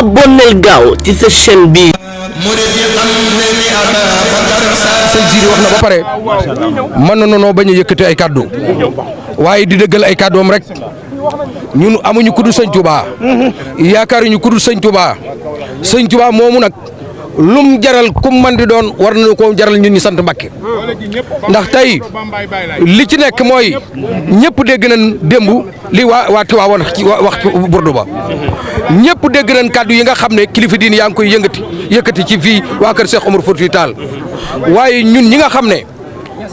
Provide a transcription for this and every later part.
abonneel gaaw ci sa chaîne bi. sëñ Sidi wax na ba pare mën na noo bañ a yëkkati ay kàddu waaye di dëggal ay kàddoom rek ñun amuñu ku dul sëñ Touba yaakaaruñu ku dul sëñ Touba moomu nag lum jaral kum man di doon war nañu ko jaral ñun ñu sant Mbàkke ndax tey li ci nekk mooy ñëpp dégg nañ démb li waa Tiwaawan wax ci burdu ba ñëpp dégg nañ kàddu yi nga xam ne kilifa diine yaa ngi koy yëkkati ci fii waa kër Cheikh Omar Foutiyou Tall waaye ñun ñi nga xam ne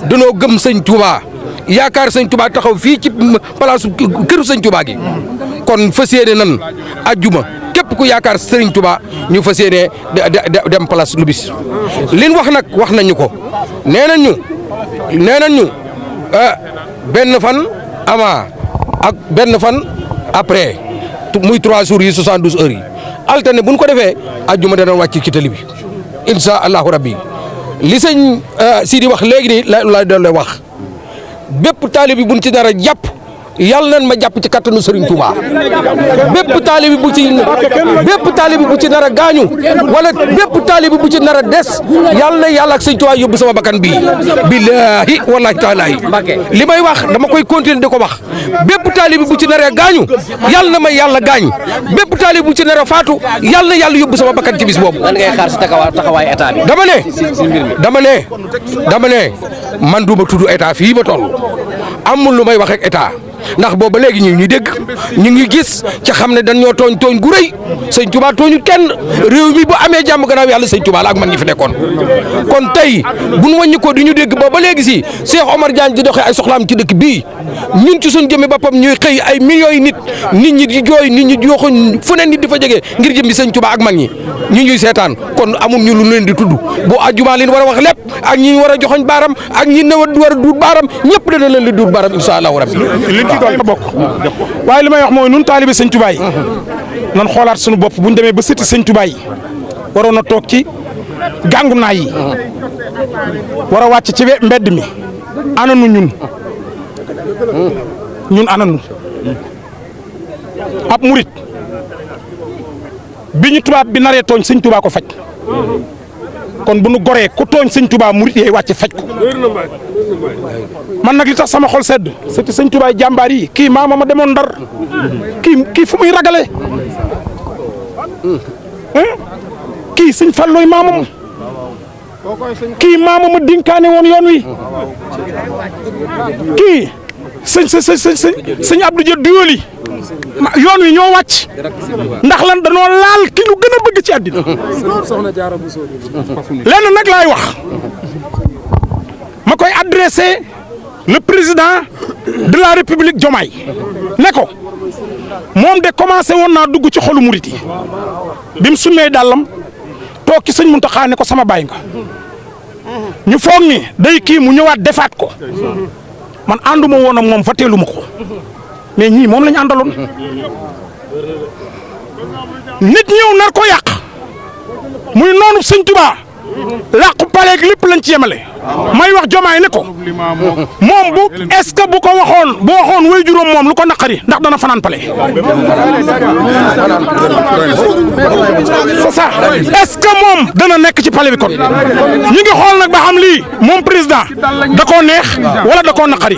danoo gëm sëñ Touba yaakaar sëñ Touba taxaw fii ci place këru sëñ Touba gi kon fas yéene nan ajjuma képp ku yaakaar sëriñ Touba ñu fas yéene dem place lu bis liñ wax nag wax nañu ko nee nañu benn fan avant ak benn fan après muy 3 jours yi 72 heures yi alterné bu ñu ko defee ajjuma dana wàcc ci tali bi insha allahu rabbi li sëñ Sidi wax léegi nii la doon wax bépp taalibe bi buñ ci dara jàpp yàlla nañ ma jàpp ci kattanu Serigne Touba bépp taalibe bu ci nar a gaañu wala bépp taalibe bu ci nar a des yàlla ak Serigne Touba yóbbu sama bakkan bii billaahi wallaahi taalaahi li may wax dama koy continuer di ko wax bépp taalibe bu ci nar a gaañu yàlla na ma yàlla gaañ bépp taalibe bu ci nar a faatu yàlla na yàlla yóbbu sama bakkan ci bis boobu. lan ngay xaar si taxawaay état bi. dama ne man du ma tudd état fii ba toll amul lu may wax ak état. ndax booba léegi ñu ngi dégg ñu ngi gis ca xam ne dañ ñoo tooñ gu rëy sëñ Touba tooñu kenn réew mi bu amee jàmm gannaaw yàlla sëñ Touba la ak man ñi fi nekkoon kon tey bu ñu wàññi ko di ñu dégg booba léegi si Cheikh Omar Diagne di doxee ay soxlaam ci dëkk bii ñun ci suñ jëmmi boppam ñuy xëy ay millions yi nit ñi di jooy nit ñi di yooxuñ fu ne nit di fa jege ngir jëmmi sëñ Touba ak mag ñi ñuy seetaan kon amul ñu lu leen di tudd bu àjjuma leen war a wax lépp ak ñi war a joxoñ baaram ak ñi war a duut baaram ñëpp dana leen di duut baaram insha allahu rabbi bokk waaye li may wax mooy nun taalibe sëñ Touba yi nan xoolaat suñu bopp bu ñu demee ba sëti sëñ Touba yi waroon a toog ci gàngu naay yi war a wàcc ci mbedd mi ananu ñun ananu ab murit bi ñu tubaab bi naree tooñ sëñ Touba ko faj kon bu nu goree ku tooñ sëñ Touba murit yee wàcc faj ko man nag li tax sama xol sedd c'est sëñ Touba jàmbaar yi kii maama ma demoon Ndar kii fu muy ragale kii sëñ Fallooy maamam kii maama ma dinkaane woon yoon wi kii sëñ Abdou Dia Duyoli yoon wi ñoo wàcc ndax lan danoo laal ki lu gën a bëgg ci àddina lenn nag laay wax ma koy adressé le président de la république Diomaye ne ko moom de commencé woon naa dugg ci xolu murit yi bi mu summee dàllam toog ci sëñ Muntaxa ne ko sama baay nga ñu foog ni day kii mu ñëwaat defaat ko man ànduma woon ak moom fateeluma ko mais ñii moom lañu àndaloon nit ñëw nar ko yàq muy noonu sëñ Touba làqu paleeg lépp lañ ci yemale may wax Diomaye ne ko moom bu est-ce que bu waxoon way juróom moom lu ko naqari ndax dana fanaan pale c'est ça est-ce que moom dana nekk ci pale bi kon ñu ngi xool nag ba xam lii moom président da koo neex wala da koo naqari